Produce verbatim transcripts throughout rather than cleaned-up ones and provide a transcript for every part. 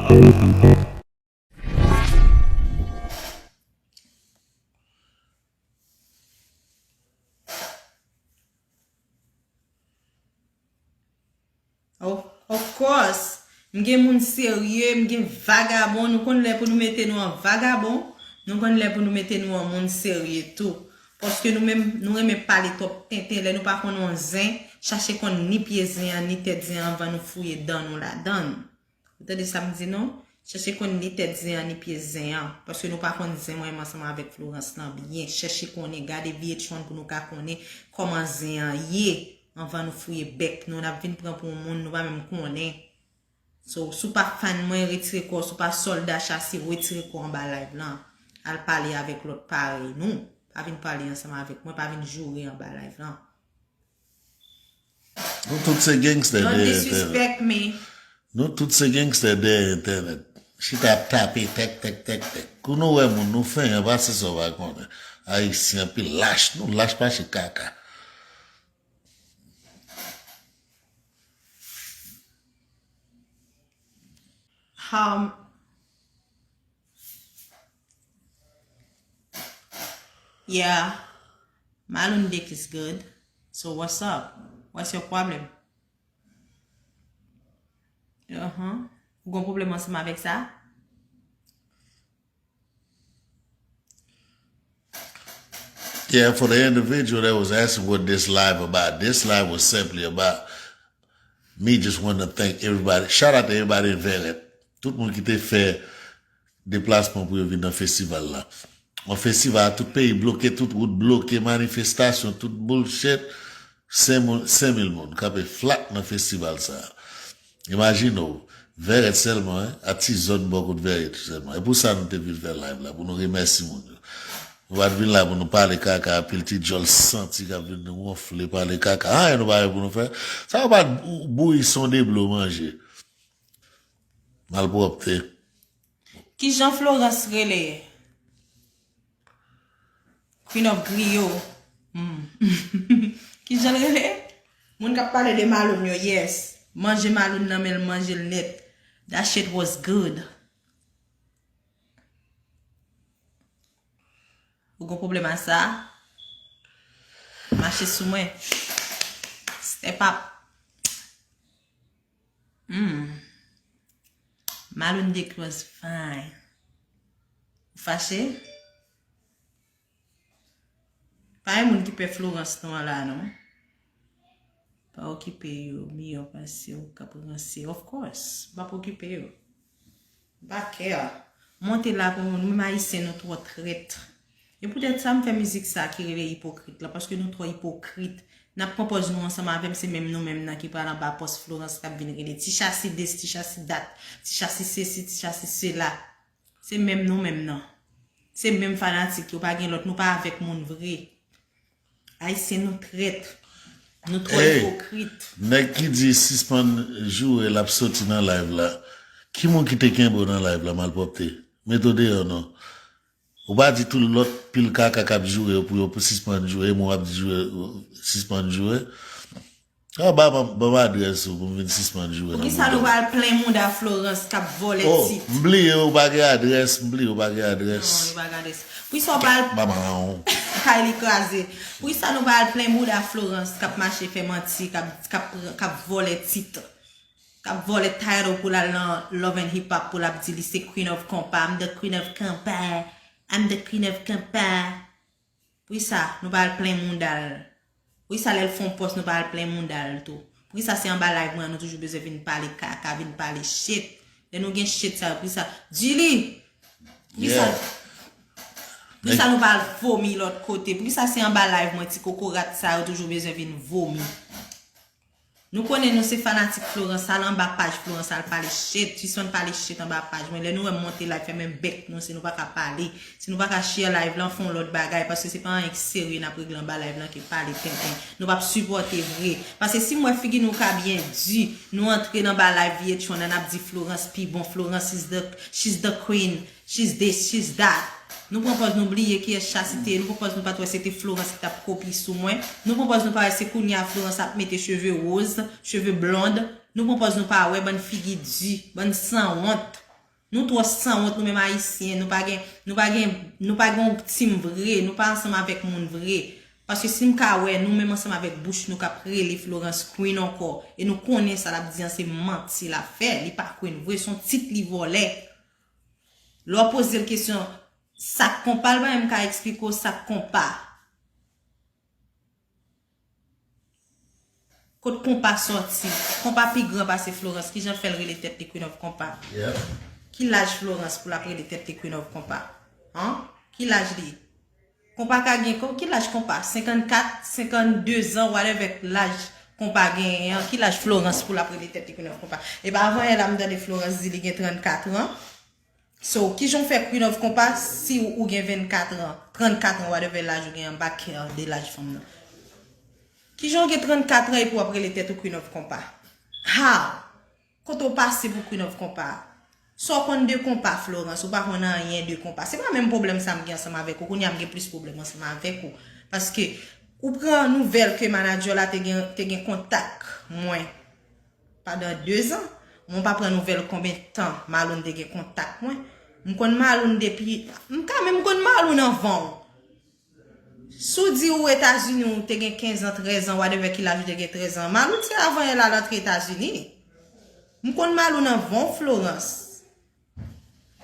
Of, of course, m gen moun serye, m gen vagabon, nou konn lè pou nou mete nou an vagabon, nou konn lè pou nou mete nou an moun serye tou. Paske nou menm, nou renmen pale twòp tenten, lè nou pa konn yon zen, chache konn ni pye zen an, ni tèt zen an anvan nou fouye dan nou ladan l. Ou tande sa m di nou? Chèche konn ni tèt zen an, ni pye zen an. Paske nou pa konn zen mwen menm ansanm avèk Florence lan byen. Chèche konnen, gade V H one pou nou ka konnen kòman zen an ye anvan nou fouye bèk nou. N ap vin pran pou yon moun nou pa menm konnen. So, si w pa fan mwen, retire kò w. Si w pa sòlda Chassi, retire kò w anba live lan. Al pale avèk lòt parèy nou. Pa vin pale ansanm avèk mwen, pa vin joure anba live lan. Nou tout se gangstè dèyè entènèt. Nou tout se gangstè dèyè entènèt. Chita ap tape tèk tèk tèk tèk. Kou nou wè moun nou fenyan pase sa w pa konnen. Ayisyen anpil lach, nou lach pase kaka. Um, yeah, Malun dick is good. So what's up? What's your problem? Uh-huh. Ou gon pwoblèm ansanm avèk sa? Yeah, for the individual that was asking what this live about, this live was simply about me just wanting to thank everybody. Shout out to everybody in Verrette. Tout moun ki te fè deplasman pou yo vin nan festival la. Yon festival, tout peyi bloke, tout wout bloke, manifestasyon, tout bullshit. Senk moun, senk mil moun kanpe flat nan festival sa. Imajine w, Verrette sèlman, hein, a ti zòn bò kot Verrette sèlman. E pou sa nou te vin fè live la, pou nou remèsye moun yo. Nou pa t vin la pou nou pale kaka, pil ti djòl santi k ap vin wonfle, pale kaka. Anyen nou pa gen pou nou fè. Sa yo pa t bouyi sonde blo manje. Malpwòpte. Kijan Florence rele? Queen of Griyo. Hmm. Kijan l rele? Moun k ap pale de Malun yo, yes. Manje Malun nan men l, manje l nèt. That shit was good. Ou gon pwoblèm a sa? Mache sou mwen. Step up. Hmm. Malun dick was fine. Ou fache? Pa gen moun ki pè Florence non an la non. Pa okipe yo, miyò pase w k ap ranse. Of course, m p ap okipe yo. M pa care. Monte la pou moun, nou menm ayisyen nou twò trèt. E poutèt sa m fè mizik sa ki rele Ipokrit la, paske nou twò ipokrit. N ap pran pòz nou ansanm avè m, se menm nou menm nan ki pral anba pòs Florence k ap vin rele ti Chassi this, ti Chassi that, ti Chassi sesi, ti Chassi sela. Se menm nou menm nan. Se menm fanatik yo, pa gen lòt, nou pa avèk moun vre. Ayisyen nou trèt. Nou twò ipokrit. Nèg ki di sispann joure l ap soti nan live la. Ki moun ki te kenbe w nan live la, malpwòpte? Mete w deyò non. Ou pa di tout lòt pil kaka k ap joure yo pou yo sispann joure, e mwen w ap di joure, sispann joure. Ah, ba, ban, ban m adrès ou pou m vin sispann joure nan bouda w. Poukisa nou pral plen mouda Florence k ap vòlè tit? Oh, m bliye ou pa gen adrès, m bliye ou pa gen adrès. Non, li pa gen adrès. Poukisa w pral. Ba m an. Kay li kraze. Poukisa nou pral plen mouda Florence k ap mache fè manti, k ap, k ap, k ap vòlè tit? K ap vòlè title pou l al nan Love and Hip Hop pou l ap di li se Queen of Konpa, I'm the Queen of Konpa, I'm the Queen of Konpa. Poukisa nou pa al plen mouda l? Poukisa lè l fè yon pòs nou pa al plen mouda l tou? Poukisa se anba live mwen an nou toujou bezwen vin pale kaka, vin pale shit? Lè nou gen shit sa yo, poukisa? Di li! Poukisa? Poukisa nou pa al vomi lòt kote? Poukisa se anba live mwen ti kokorat sa yo toujou bezwen vin vomi? Nou konnen nou se fanatik Florence, al anba paj Florence al pale shit, sispann pale shit anba paj mwen. Lè nou wè m monte live, fèmen bèk nou, si nou pa ka pale, si nou pa ka share live lan, fè yon lòt bagay, paske se pa anyen ki serye n ap regle anba live lan ke pale tenten. Nou p ap sipòte vre. Paske si m wè figi nou ka byen di, nou antre nan anba live V H one an, n ap di Florence pi bon, Florence is the, she's the queen. She's this, she's that. Nou pran pòz nou bliye kiyès Chassi te ye, nou pran pòz nou pa t wè se te Florence ki t ap kopi sou mwen. Nou pran pòz nou pa wè se kounye a Florence ap mete cheve woz, cheve blond. Nou pran pòz nou pa wè, bann figi di, bann sanwont. Nou twò sanwont, nou menm Ayisyen, nou pa gen, nou pa gen, nou pa gen yon team vre, nou pa ansanm avèk moun vre. Paske si m ka wè nou menm ansanm avèk bouch nou k ap rele Florence Queen ankò, e nou konnen sa l ap di an se manti l ap fè, li pa Queen vre, se yon tit li vòlè. Lè w poze l kesyon, sa k konpa, l pa menm ka eksplike w sa k konpa. Kot konpa sòti? Konpa pi gran pase Florence. Kijan l fè l rele tèt li Queen of Konpa? Yep. Ki laj Florence pou l ap rele tèt li Queen of Konpa? An? Ki laj li? Konpa ka gen, ki laj konpa? Senkannkat, senkannde zan, whatever laj konpa genyen an, ki laj Florence pou l ap rele tèt li Queen of Konpa? Epa avan yè la m tande Florence di li gen trannkat an. So, kijan w fè Queen of Konpa si ou gen vennkat an, trannkat an, whatever laj ou gen an, m pa care de laj fanm nan. Kijan w gen trannkat an epi w ap rele tèt ou Queen of Konpa? How? Kote w pase pou Queen of Konpa? Sa w konn de konpa, Florence, ou pa konn anyen de konpa. Se pa menm pwoblèm sa m gen ansanm avèk ou, kounye a m gen plis pwoblèm ansanm avèk ou. Paske ou pran nouvèl ke manadjè w la te gen, te gen kontak mwen pandan de zan. Mwen pa pran nouvèl konbyen tan Maloun te gen kontak mwen. M konn Maloun depi, m ka menm konn Maloun anvan w. Si w di ou Etazini ou te gen kenz an, trèz an, whatever ki laj ou te gen trèz an, Maloun se avan yè l al antre Etazini. M konn Maloun anvan w, Florence.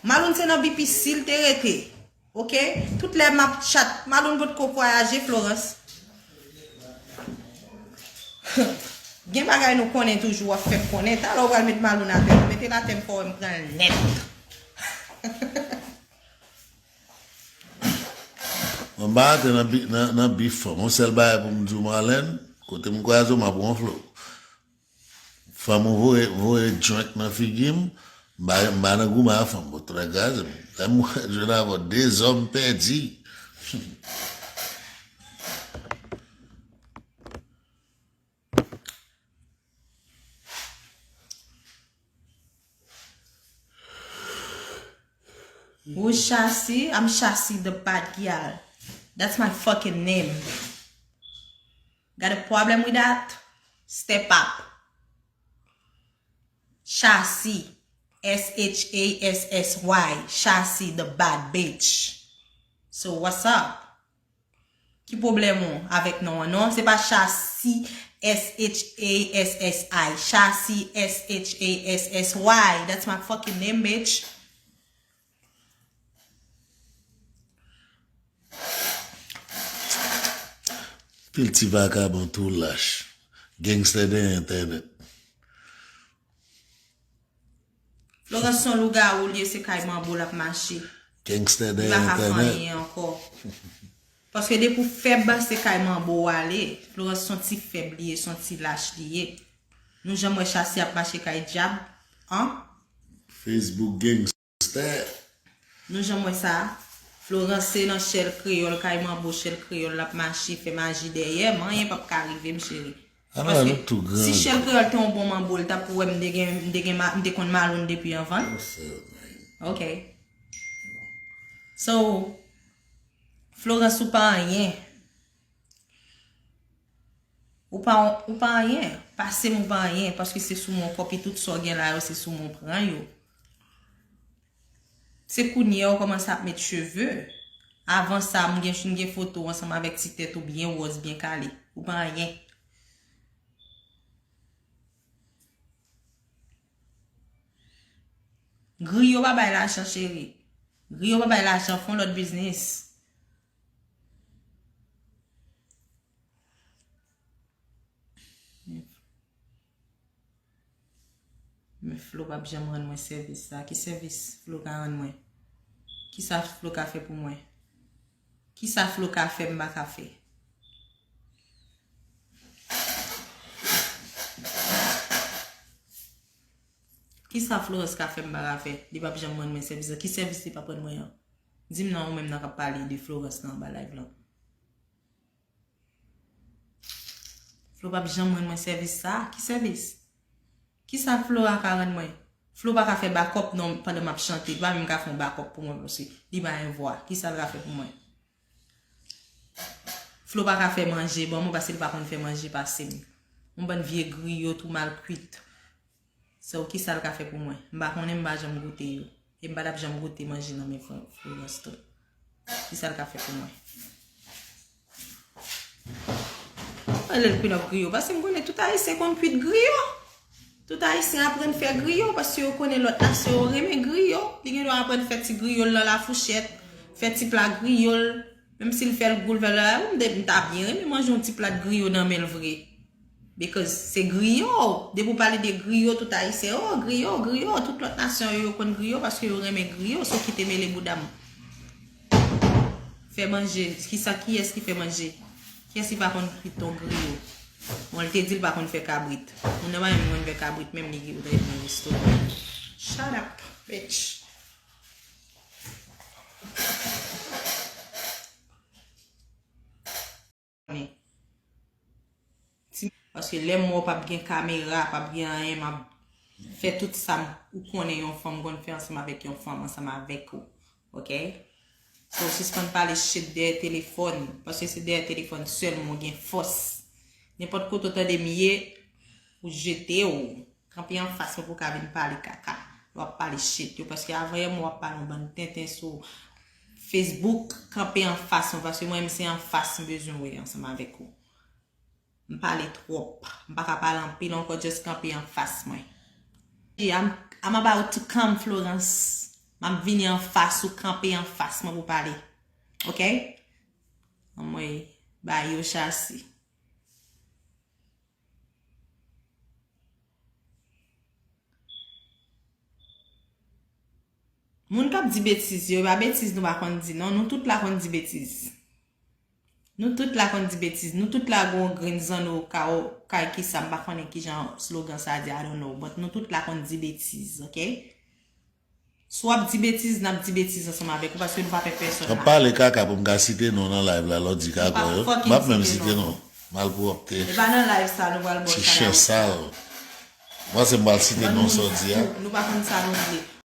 Maloun se nan B P C l te rete. Oke? Tout lè m ap chat, Maloun potko vwayaje, Florence. Gen bagay nou konnen toujou, w ap fè m konnen. Talè w pral met Maloun atè, mete l atè m fè w wè m pran l nèt. Mwen pa antre nan bi- nan, nan bif fanm. Yon sèl bagay pou m di w, Marlène, kote m kwaze w, m ap wonfle w. Fanm ou voye, voye drink nan figi m, m pa, m pa nan goumen a fanm, bon, trè gaz, lè m wè jwenn avè w, dezòm pèdi. Who's Shassy? I'm Shassy the bad gyal. That's my fucking name. Got a problem with that? Step up. Shassy. S H A S S Y. Shassy the bad bitch. So what's up? Ki pwoblèm ou avèk non an? Non, se pa Shassy, S H A S S I. Shassy, S H A S S Y. That's my fucking name, bitch. Pil ti vakabon tou lach. Gangster dèyè entènèt. Florence se yon lougawou li ye, se kay manbo l ap mache. Li pa ka fè anyen ankò. Paske depi w fèb, se kay manbo w ale. Florence se yon ti fèb li ye, se yon ti lach li ye. Nou janm wè Shassy ap mache kay dyab? An? Facebook Gangster. Nou janm wè sa? Florence se nan chèl kreyòl, kay manbo chèl kreyòl l ap mache, fè maji dèyè m, anyen p ap ka rive m, cheri. Paske si chèl kreyòl te yon bon manbo, l t ap wè m te gen, m te gen, m te konn Maloun depi anvan. Ok. So, Florence, ou pa anyen. Ou pa, ou pa anyen. Pase m ou pa anyen, paske se sou men w kòpi tout sa w gen la yo, se sou men w pran yo. Se kounye a w kòmanse ap met cheve. Avan sa, m gen, m gen foto w ansanm avèk ti tèt ou byen wòz, byen kale. Ou pa anyen. Griyo pa bay lajan, cheri. Griyo pa bay lajan, fè yon lòt biznis. Men Flo p ap janm rann mwen sèvis sa. Ki sèvis Flo ka rann mwen? Kisa Flo ka fè pou mwen? Kisa Flo ka fè m pa ka fè? Kisa Florence ka fè m pa ka fè? Li p ap janm rann mwen sèvis la. Ki sèvis li p ap rann mwen an? Di m non, ou menm nan k ap pale de Florence nan anba live lan. Flo p ap janm rann mwen sèvis sa. Ki sèvis? Kisa Flo a ka rann mwen? Flo pa ka fè bakòp non pandan m ap chante. Li pa menm ka fè yon bakòp pou mwen paske li pa gen vwa. Kisa l ka fè pou mwen? Flo pa ka fè manje ban mwen paske li pa konn fè manje pase m. Yon bann vye griyo tou mal kwit. So, kisa l ka fè pou mwen? M pa konnen, m pa janm goute yo. E m pa t ap janm goute manje nan men Fran- Florence tou. Kisa l ka fè pou mwen? Mwen lè l kwit ap griyo, paske m konnen tout Ayisyen konn kwit griyo. Tout Ayisyen aprann fè griyo, paske yo konnen lòt nasyon yo renmen griyo. Li gen dwa aprann fè ti griyo l nan lafouchèt, fè ti pla griyo l, menm si l fè l gou, l fè l, m ta byen renmen manje yon ti plat griyo nan men l vre. Because se griyo. Depi w pale de griyo, tout Ayisyen, oh, griyo, griyo. Tout lòt nasyon yo, yo konn griyo paske yo renmen griyo. So kite mele bouda m. Fè manje. Kisa, kiyès ki fè manje? Kiyès ki pa konn kwit yon griyo? Bon, li te di l pa konn fè kabrit. Moun nan pa menm konn fè kabrit, menm li ki voudre nan restoran. Shut up, bitch. Paske lè m wè w p ap gen kamera, p ap gen anyen, m ap fè tout sa m- ou konnen yon fanm konn fè ansanm avèk yon fanm, ansanm avèk ou. Oke? So, sispann pale shit dèyè telefòn, paske se dèyè telefòn sèlman w gen fòs. Nenpòt kote w tande m ye, ou jete w. Kanpe anfas mwen pou w ka vin pale kaka. W ap pale shit yo, paske avan yè mwen w ap pale yon bann tenten sou Facebook, kanpe anfas mwen, paske mwen menm se anfas m bezwen wè ansanm avèk ou. M pale twòp. M pa ka pale anpil ankò, just kanpe anfas mwen. I'm, I'm about to come, Florence. M ap vini anfas ou, kanpe anfas mwen pou pale. Oke? Anmwey, ba yo chasi. Moun k ap di betiz yo, e pa betiz nou pa konn di non, nou tout la konn di betiz. Nou tout la konn di betiz. Nou tout la gon grenn zanno ka kay kisa, m pa konnen kijan slogan sa di, I don't know, but nou tout la konn di betiz, oke? Si w ap di betiz, n ap di betiz ansanm avèk ou, paske nou pa pè pèsòn la. Ap pale kaka pou m ka site non nan live la, lè w di kaka yo. M ap menm site non. Malpwòpte. E pa nan live sa nou pral bò. Ti chen sal. Mwen se m pral site non sa w di a. Nou pa konn sa nou vle.